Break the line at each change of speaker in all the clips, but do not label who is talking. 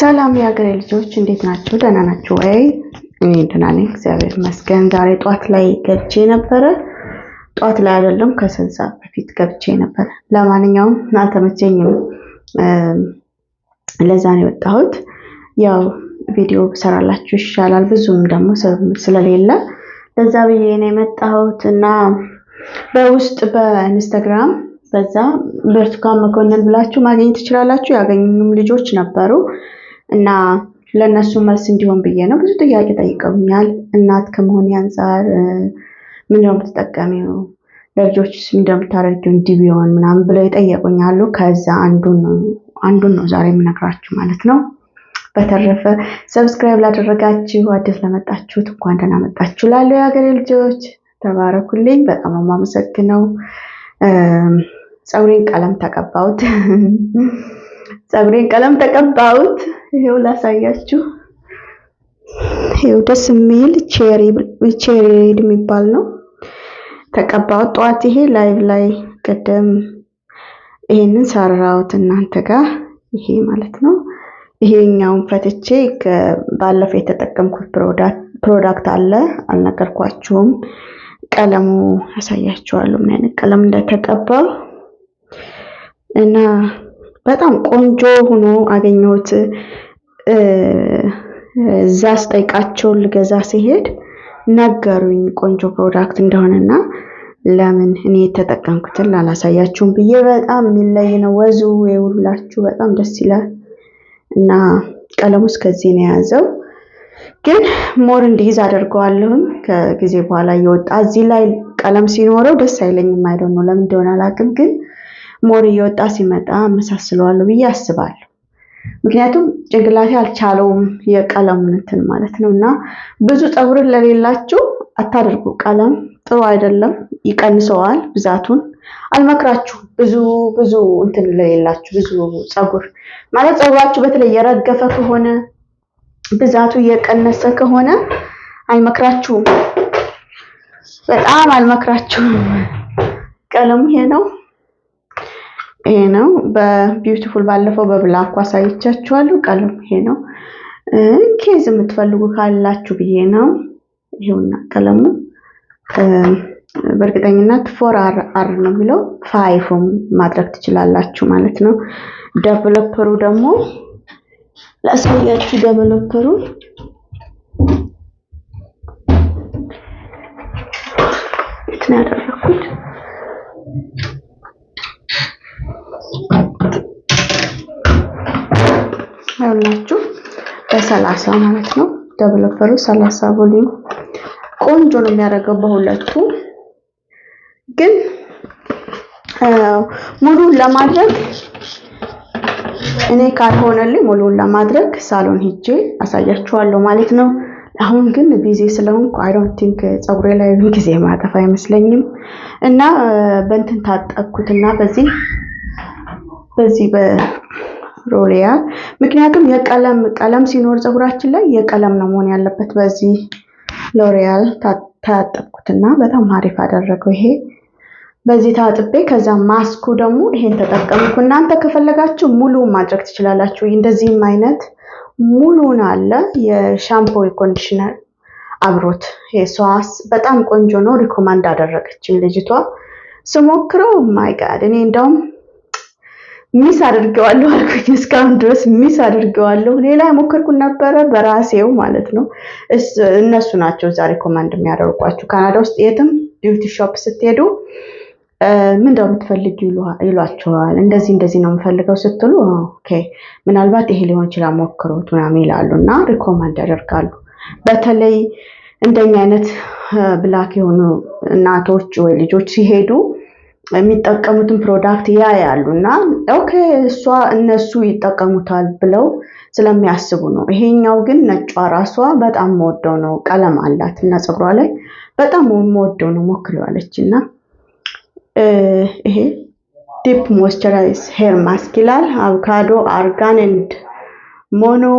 ሰላም የሀገሬ ልጆች፣ እንዴት ናችሁ? ደህና ናችሁ ወይ? እኔ ደህና ነኝ፣ እግዚአብሔር ይመስገን። ዛሬ ጧት ላይ ገብቼ ነበረ። ጧት ላይ አይደለም፣ ከ8 ሰዓት በፊት ገብቼ ነበረ። ለማንኛውም አልተመቸኝም፣ ለዛ ነው የወጣሁት። ያው ቪዲዮ ብሰራላችሁ ይሻላል፣ ብዙም ደግሞ ስለሌለ ለዛ ብዬ ነው የመጣሁት። እና በውስጥ በኢንስታግራም በዛ ብርቱካን መኮንን ብላችሁ ማግኘት ትችላላችሁ። ያገኙኝም ልጆች ነበሩ እና ለእነሱ መልስ እንዲሆን ብዬ ነው። ብዙ ጥያቄ ጠይቀውኛል። እናት ከመሆኔ አንጻር ምንድነው የምትጠቀሚው፣ ለልጆች ምንድነው የምታደርጊው እንዲህ ቢሆን ምናምን ብለው የጠየቁኝ አሉ። ከዛ አንዱን ነው ዛሬ የምነግራችሁ ማለት ነው። በተረፈ subscribe ላደረጋችሁ፣ አዲስ ለመጣችሁት እንኳን ደህና መጣችሁ ላለው የሀገሬ ልጆች ተባረኩልኝ። በጣም ነው የማመሰግነው። ፀጉሬን ቀለም ተቀባሁት። ፀጉሬን ቀለም ተቀባሁት። ይሄው ላሳያችሁ። ይሄው ደስ የሚል cherry red የሚባል ነው ተቀባሁት ጠዋት። ይሄ live ላይ ቅድም ይሄንን ሰራሁት እናንተ ጋር፣ ይሄ ማለት ነው። ይሄኛውን ፈትቼ ባለፈው የተጠቀምኩት product አለ፣ አልነገርኳችሁም። ቀለሙ ያሳያችኋለሁ ምን አይነት ቀለም እንደተቀባው እና በጣም ቆንጆ ሆኖ አገኘሁት። እዛ ስጠይቃቸው ልገዛ ሲሄድ ነገሩኝ ቆንጆ product እንደሆነና ለምን እኔ የተጠቀምኩትን ላላሳያችሁም ብዬ። በጣም የሚለይ ነው ወዙ የውላችሁ፣ በጣም ደስ ይላል እና ቀለሙ እስከዚህ ነው የያዘው። ግን more እንዲይዝ አደርገዋለሁኝ ከጊዜ በኋላ እየወጣ። እዚህ ላይ ቀለም ሲኖረው ደስ አይለኝም። I don't know ለምን እንደሆነ አላውቅም፣ ግን more እየወጣ ሲመጣ አመሳስለዋለሁ ብዬ አስባለሁ። ምክንያቱም ጭንቅላቴ አልቻለውም የቀለሙን እንትን ማለት ነው። እና ብዙ ፀጉርን ለሌላችሁ አታድርጉ። ቀለም ጥሩ አይደለም፣ ይቀንሰዋል ብዛቱን። አልመክራችሁም። ብዙ ብዙ እንትን ለሌላችሁ፣ ብዙ ፀጉር ማለት ፀጉራችሁ በተለይ የረገፈ ከሆነ፣ ብዛቱ እየቀነሰ ከሆነ አልመክራችሁም። በጣም አልመክራችሁም። ቀለሙ ይሄ ነው። ይሄ ነው በ beautiful፣ ባለፈው በ black አሳይቻችኋለሁ። ቀለሙ ይሄ ነው። Case የምትፈልጉ ካላችሁ ብዬ ነው። ይሄውና ቀለሙ በእርግጠኝነት 4RR ነው የሚለው፣ 5 ም ማድረግ ትችላላችሁ ማለት ነው። Developer ኡ ደግሞ ላሳያችሁ። Developer ኡ የት ነው ያደረኩት? ይኸውላችሁ በ30 ማለት ነው። Developer ኡ 30 volume ቆንጆ ነው የሚያደርገው በሁለቱ። ግን ሙሉን ለማድረግ እኔ ካልሆነልኝ ሙሉን ለማድረግ ሳሎን ሂጄ አሳያችኋለሁ ማለት ነው። አሁን ግን busy ስለሆንኩ I don't think ፀጉሬ ላይ ጊዜ ማጠፋ አይመስለኝም። እና በእንትን ታጠብኩትና በዚህ በሮሊያል፣ ምክንያቱም የቀለም ቀለም ሲኖር ፀጉራችን ላይ የቀለም ነው መሆን ያለበት። በዚህ ሎሪያል ታጠብኩትና በጣም አሪፍ አደረገው። ይሄ በዚህ ታጥቤ ከዛ ማስኩ ደግሞ ይሄን ተጠቀምኩ። እናንተ ከፈለጋችሁ ሙሉ ማድረግ ትችላላችሁ። እንደዚህም አይነት ሙሉን አለ፣ የሻምፖ የ conditioner አብሮት የሷስ በጣም ቆንጆ ነው። Recommend አደረገችኝ ልጅቷ። ስሞክረው my God፣ እኔ እንደውም miss አድርጌዋለሁ አልኩኝ። እስካሁን ድረስ miss አድርጌዋለሁ። ሌላ የሞከርኩት ነበረ በራሴው ማለት ነው። እነሱ ናቸው እዛ recommend የሚያደርጓችሁ። ካናዳ ውስጥ የትም beauty shop ስትሄዱ ምንድነው የምትፈልጊው ይሏቸዋል። እንደዚህ እንደዚህ ነው የምፈልገው ስትሉ okay ምናልባት ይሄ ሊሆን ይችላል፣ ሞክሩት ምናምን ይላሉ እና recommend ያደርጋሉ። በተለይ እንደኛ አይነት black የሆኑ እናቶች ወይ ልጆች ሲሄዱ የሚጠቀሙትን product ያያሉ እና okay እሷ እነሱ ይጠቀሙታል ብለው ስለሚያስቡ ነው። ይሄኛው ግን ነጯ ራሷ በጣም መወደው ነው። ቀለም አላት እና ፀጉሯ ላይ በጣም መወደው ነው፣ ሞክሪዋለች። እና ይሄ deep moisturize hair mask ይላል። Avocado, argan and mono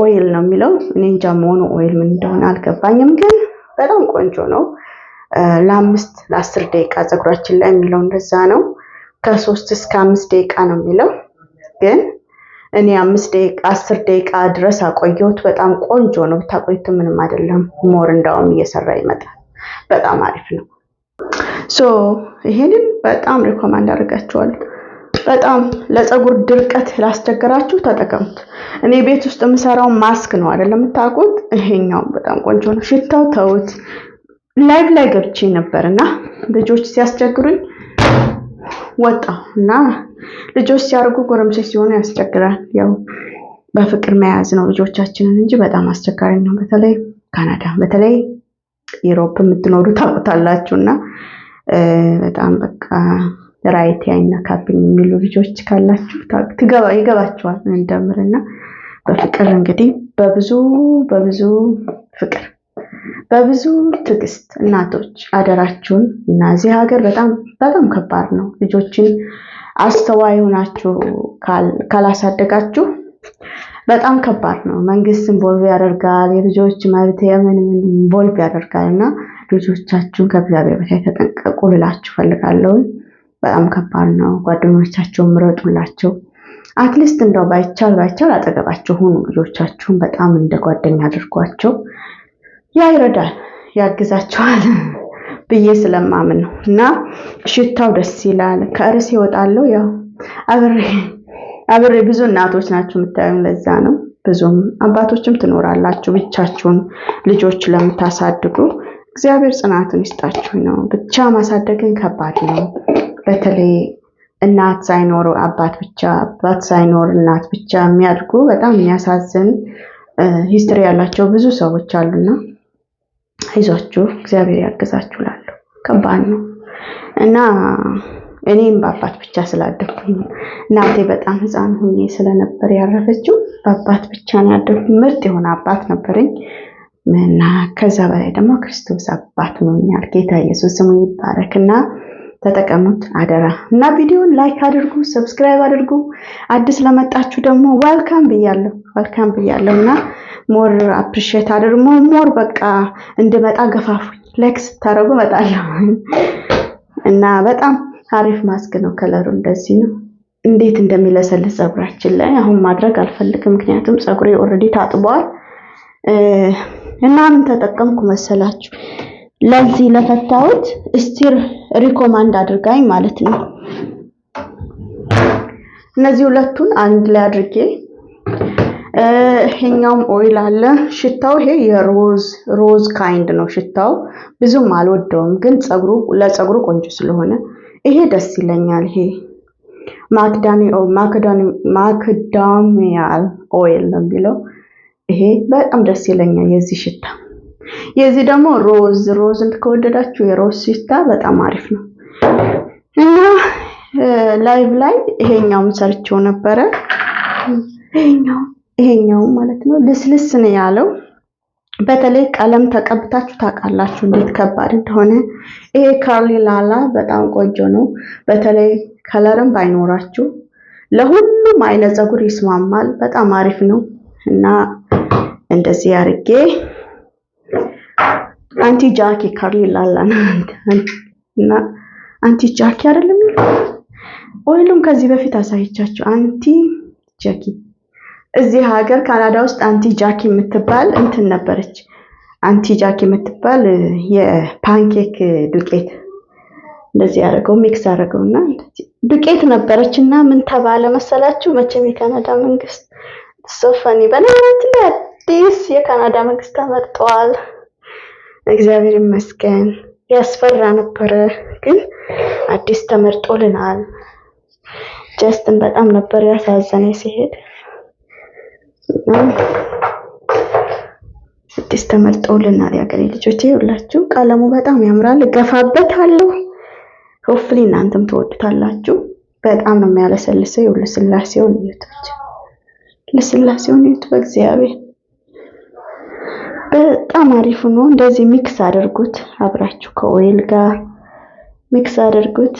oil ነው የሚለው። እኔ እንጃ mono oil ምን እንደሆነ አልገባኝም፣ ግን በጣም ቆንጆ ነው። ለ5 ለ10 ደቂቃ ፀጉራችን ላይ የሚለው እንደዛ ነው። ከ3 እስከ 5 ደቂቃ ነው የሚለው፣ ግን እኔ 5 ደቂቃ 10 ደቂቃ ድረስ አቆየሁት። በጣም ቆንጆ ነው። ብታቆዩት ምንም አይደለም። More እንዳውም እየሰራ ይመጣል። በጣም አሪፍ ነው። So ይሄንን በጣም recommend አደርጋችኋለሁ። በጣም ለፀጉር ድርቀት ላስቸገራችሁ ተጠቀሙት። እኔ ቤት ውስጥ የምሰራው ማስክ ነው አይደለም የምታውቁት። ይሄኛው በጣም ቆንጆ ነው። ሽታው ተውት። Live ላይ ገብቼ ነበር እና ልጆች ሲያስቸግሩኝ ወጣሁ እና ልጆች ሲያርጉ ጎረምሶች ሲሆኑ ያስቸግራል። ያው በፍቅር መያዝ ነው ልጆቻችንን እንጂ በጣም አስቸጋሪ ነው። በተለይ ካናዳ፣ በተለይ Europe የምትኖሩ ታውቁታላችሁ። እና በጣም በቃ right አይነካብኝ የሚሉ ልጆች ካላችሁ ይገባችኋል እንደምልና በፍቅር እንግዲህ በብዙ በብዙ ፍቅር በብዙ ትዕግስት እናቶች አደራችሁን። እና እዚህ ሀገር በጣም በጣም ከባድ ነው። ልጆችን አስተዋይ ሆናችሁ ካላሳደጋችሁ በጣም ከባድ ነው። መንግስት involve ያደርጋል፣ የልጆች መብት የምን ምን involve ያደርጋል። እና ልጆቻችሁን ከእግዚአብሔር በታች ተጠንቀቁ ልላችሁ ፈልጋለሁ። በጣም ከባድ ነው። ጓደኞቻቸውን ምረጡላቸው። At least እንደው ባይቻል ባይቻል አጠገባቸው ሁኑ። ልጆቻችሁን በጣም እንደ ጓደኛ አድርጓቸው። ያ ይረዳል፣ ያግዛቸዋል ብዬ ስለማምን ነው። እና ሽታው ደስ ይላል። ከርዕስ ይወጣለሁ። ያው አብሬ አብሬ ብዙ እናቶች ናቸው የምታዩኝ፣ ለዛ ነው። ብዙም አባቶችም ትኖራላችሁ ብቻችሁን ልጆች ለምታሳድጉ እግዚአብሔር ጽናቱን ይስጣችሁ ነው። ብቻ ማሳደግን ከባድ ነው። በተለይ እናት ሳይኖር አባት ብቻ፣ አባት ሳይኖር እናት ብቻ የሚያድጉ በጣም የሚያሳዝን history ያላቸው ብዙ ሰዎች አሉና አይዟችሁ፣ እግዚአብሔር ያግዛችሁ እላለሁ። ከባድ ነው እና እኔም በአባት ብቻ ስላደግኩኝ እናቴ በጣም ሕፃን ሁኜ ስለነበር ያረፈችው በአባት ብቻ ነው ያደግኩት። ምርጥ የሆነ አባት ነበረኝ እና ከዛ በላይ ደግሞ ክርስቶስ አባት ሆኖኛል። ጌታ ኢየሱስ ስሙ ይባረክ እና ተጠቀሙት አደራ። እና ቪዲዮን like አድርጉ፣ subscribe አድርጉ። አዲስ ለመጣችሁ ደግሞ welcome ብያለሁ፣ welcome ብያለሁ እና more appreciate አድርጉ። More በቃ እንድመጣ ገፋፉኝ። Like ስታደርጉ እመጣለሁ እና በጣም አሪፍ ማስክ ነው። Color ኡ እንደዚህ ነው። እንዴት እንደሚለሰልስ ፀጉራችን ላይ አሁን ማድረግ አልፈልግም፣ ምክንያቱም ፀጉሬ already ታጥቧል። እና ምን ተጠቀምኩ መሰላችሁ? ለዚህ ለፈታሁት እስቲር recommend አድርጋኝ ማለት ነው። እነዚህ ሁለቱን አንድ ላይ አድርጌ ይሄኛውም oil አለ። ሽታው ይሄ የ rose rose kind ነው ሽታው። ብዙም አልወደውም፣ ግን ፀጉሩ ለፀጉሩ ቆንጆ ስለሆነ ይሄ ደስ ይለኛል። ይሄ macadamia oil ነው የሚለው። ይሄ በጣም ደስ ይለኛል የዚህ ሽታ። የዚህ ደግሞ rose rose ከወደዳችሁ የሮዝ ሽታ በጣም አሪፍ ነው እና live ላይ ይሄኛውም ሰርቼው ነበረ። ይሄኛው ማለት ነው ልስልስ ነው ያለው። በተለይ ቀለም ተቀብታችሁ ታውቃላችሁ እንዴት ከባድ እንደሆነ። ይሄ Curly Lala በጣም ቆንጆ ነው። በተለይ color ም ባይኖራችሁ ለሁሉም አይነት ፀጉር ይስማማል። በጣም አሪፍ ነው እና እንደዚህ አድርጌ Auntie Jackie Curly Lala እና Auntie Jackie አይደለም oil ኡም ከዚህ በፊት አሳይቻችሁ Auntie Jackie እዚህ ሀገር ካናዳ ውስጥ Auntie Jackie የምትባል እንትን ነበረች። Auntie Jackie የምትባል የ pancake ዱቄት እንደዚህ ያደረገው mix አደረገውና ዱቄት ነበረች እና ምን ተባለ መሰላችሁ? መቼም የካናዳ መንግስት so funny። በነገራችን ላይ አዲስ የካናዳ መንግስት ተመርጠዋል። እግዚአብሔር ይመስገን። ያስፈራ ነበረ፣ ግን አዲስ ተመርጦልናል። ጀስትን በጣም ነበር ያሳዘነኝ ሲሄድ። አዲስ ተመርጦልናል። የሀገሬ ልጆች ይኸውላችሁ ቀለሙ በጣም ያምራል። እገፋበታለሁ። Hopefully እናንተም ትወዱታላችሁ። በጣም ነው የሚያለሰልሰው። ይኸው ልስላሴውን እዩት ብቻ፣ ልስላሴውን እዩት በእግዚአብሔር በጣም አሪፍ ነው። እንደዚህ mix አድርጉት አብራችሁ ከ oil ጋር mix አድርጉት።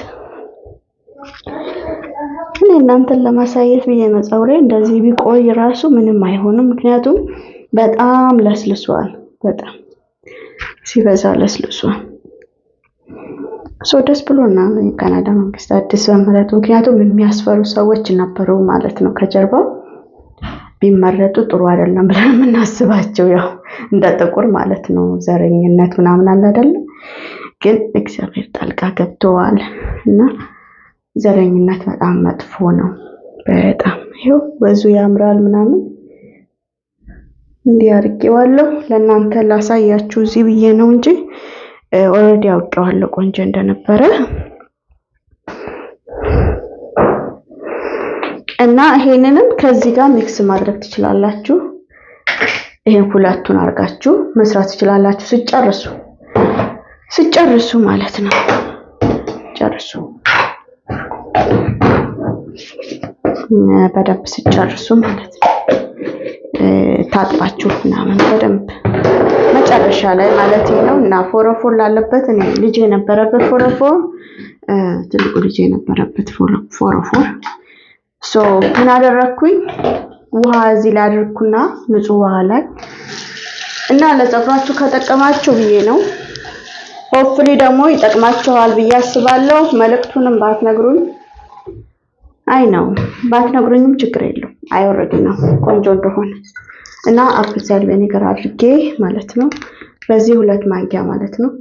እኔ እናንተን ለማሳየት ብዬ ነው። ፀጉሬ እንደዚህ ቢቆይ ራሱ ምንም አይሆንም፣ ምክንያቱም በጣም ለስልሷል። በጣም ሲበዛ ለስልሷል። So ደስ ብሎና የካናዳ መንግስት አዲስ በመረጡ፣ ምክንያቱም የሚያስፈሩ ሰዎች ነበሩ ማለት ነው ከጀርባው። ቢመረጡ ጥሩ አይደለም ብለን የምናስባቸው ያው እንደ ጥቁር ማለት ነው፣ ዘረኝነት ምናምን አለ አይደለ? ግን እግዚአብሔር ጣልቃ ገብተዋል እና ዘረኝነት በጣም መጥፎ ነው። በጣም ይኸው ወዙ ያምራል ምናምን እንዲህ አድርጌዋለሁ። ለእናንተ ላሳያችሁ እዚህ ብዬ ነው እንጂ already አውቄዋለሁ ቆንጆ እንደነበረ። እና ይሄንንም ከዚህ ጋር mix ማድረግ ትችላላችሁ። ይሄን ሁለቱን አድርጋችሁ መስራት ትችላላችሁ ሲጨርሱ ማለት ነው። ጨርሱ በደንብ ሲጨርሱ ማለት ነው። ታጥባችሁ ምናምን በደንብ መጨረሻ ላይ ማለት ነው። እና ፎረፎር ላለበት እኔ ልጅ የነበረበት ፎረፎር፣ ትልቁ ልጅ የነበረበት ፎረፎር so ምን አደረኩኝ? ውሃ እዚህ ላይ አድርኩና ንጹህ ውሃ ላይ እና ለፀጉራችሁ ከጠቀማችሁ ብዬ ነው። Hopefully ደግሞ ይጠቅማችኋል ብዬ አስባለሁ። መልእክቱንም ባትነግሩኝ አይ ነው ባትነግሩኝም ችግር የለውም። I already ነው ቆንጆ እንደሆነ እና apple cider vinegar አድርጌ ማለት ነው። በዚህ 2 ማንኪያ ማለት ነው፣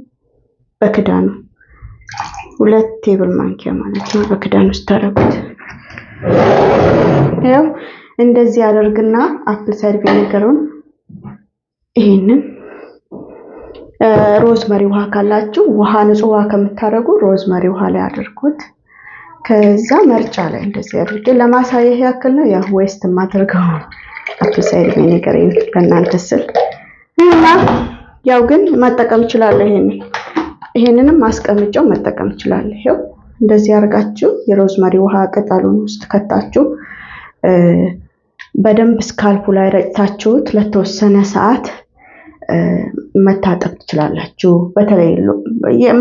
በክዳኑ 2 table ማንኪያ ማለት ነው። በክዳኑ ስታደርጉት ያው እንደዚህ አደርግና apple cider vinegar ኡን ይሄንን rosemary ውሃ ካላችሁ ውሃ ንጹህ ውሃ ከምታደርጉ rosemary ውሃ ላይ አድርጉት። ከዛ መርጫ ላይ እንደዚህ አድርጌ ለማሳየት ያክል ነው። ያው waste የማደርገው apple cider vinegar ለእናንተ ስል እና ያው ግን መጠቀም እችላለሁ። ይሄንንም ማስቀምጫው መጠቀም እችላለሁ። ይሄው እንደዚህ አድርጋችሁ የ rosemary ውሃ ቅጠሉን ውስጥ ከታችሁ በደንብ scalp ኡ ላይ ረጭታችሁት ለተወሰነ ሰዓት መታጠብ ትችላላችሁ። በተለይ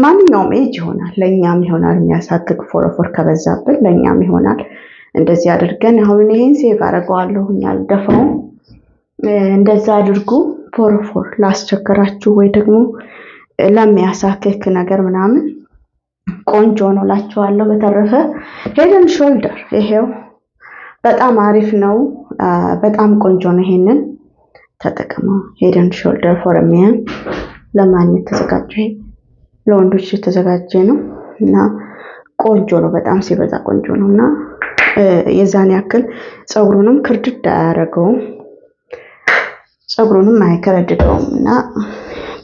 ማንኛውም ኤጅ ይሆናል፣ ለኛም ይሆናል። የሚያሳክክ ፎረፎር ከበዛብን ለኛም ይሆናል። እንደዚህ አድርገን አሁን ይሄን save አደርገዋለሁ አልደፋውም። እንደዛ አድርጉ። ፎረፎር ላስቸገራችሁ ወይ ደግሞ ለሚያሳክክ ነገር ምናምን ቆንጆ ነው እላችኋለሁ። በተረፈ Head and Shoulder ይሄው በጣም አሪፍ ነው። በጣም ቆንጆ ነው። ይሄንን ተጠቀመው። Head and Shoulder for men ለማን የተዘጋጀ? ለወንዶች የተዘጋጀ ነው እና ቆንጆ ነው። በጣም ሲበዛ ቆንጆ ነው እና የዛን ያክል ፀጉሩንም ክርድድ አያደርገውም፣ ፀጉሩንም አይከረድደውም እና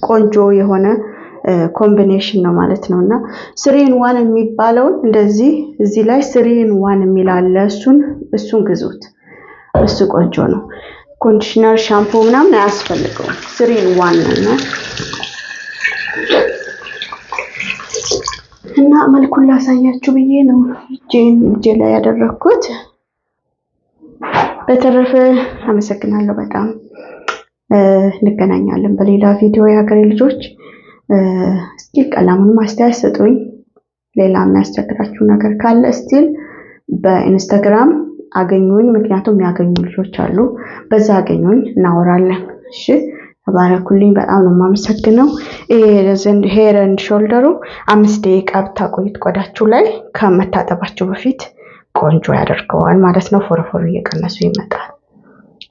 ቆንጆ የሆነ combination ነው ማለት ነው። እና 3 in 1 የሚባለውን እንደዚህ እዚህ ላይ 3 in 1 የሚል አለ። እሱን ግዙት። እሱ ቆንጆ ነው። Conditioner፣ ሻምፖ ምናምን አያስፈልገውም። 3 in 1 ነው እና መልኩን ላሳያችሁ ብዬ ነው እጄ ላይ ያደረኩት። በተረፈ አመሰግናለሁ በጣም። እንገናኛለን በሌላ ቪዲዮ የሀገሬ ልጆች። እስቲ ቀለሙን ማስተያየት ስጡኝ። ሌላ የሚያስቸግራችሁ ነገር ካለ still በኢንስታግራም አገኙኝ። ምክንያቱም የሚያገኙ ልጆች አሉ። በዛ አገኙኝ፣ እናወራለን። እሺ ተባረኩልኝ። በጣም ነው የማመሰግነው። ይሄ Head and Shoulder ኡ 5 ደቂቃ ብታቆዩት ቆዳችሁ ላይ ከመታጠባችሁ በፊት ቆንጆ ያደርገዋል ማለት ነው። ፎረፎሩ እየቀነሱ ይመጣል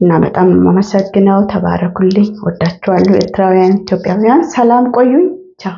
እና በጣም ነው የማመሰግነው። ተባረኩልኝ። ወዳችኋለሁ። ኤርትራውያን፣ ኢትዮጵያውያን ሰላም ቆዩኝ። ቻው።